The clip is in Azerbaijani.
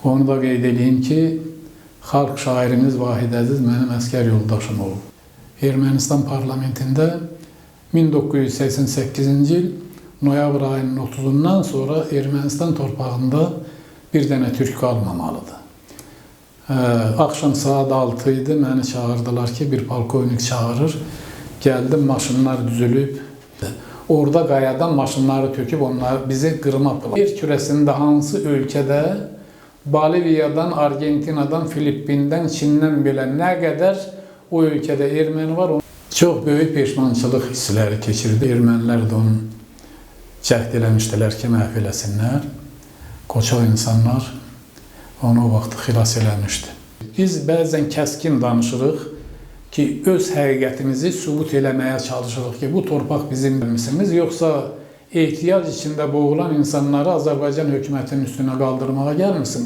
Onu da qeyd eləyim ki, xalq şairimiz Vahid Əziz mənim əsgər yoldaşım olub. Ermənistan parlamentində 1988-ci il noyabr ayının 30-undan sonra Ermənistan torpağında bir dənə türk qalmamalıdır. Axşam saat 6 idi, məni çağırdılar ki, bir polkovnik çağırır. Gəldim, maşınlar düzülüb. Orada qayadan maşınları töküb onlar bizi qırma planı. Yer kürəsində hansı ölkədə Boliviyadan, Argentinadan, Filippindən, Çindən belə nə qədər o ölkədə erməni var, çox böyük peşmançılıq hissləri keçirdi. Ermənilər də onu cəhd eləmişdilər ki, məhv eləsinlər. Qoçaq insanlar onu o vaxt xilas eləmişdi. Biz bəzən kəskin danışırıq ki, öz həqiqətimizi sübut eləməyə çalışırıq ki, bu torpaq bizim misimiz, yoxsa ehtiyac içində boğulan insanları Azərbaycan hökumətinin üstünə qaldırmağa gəlmisiniz?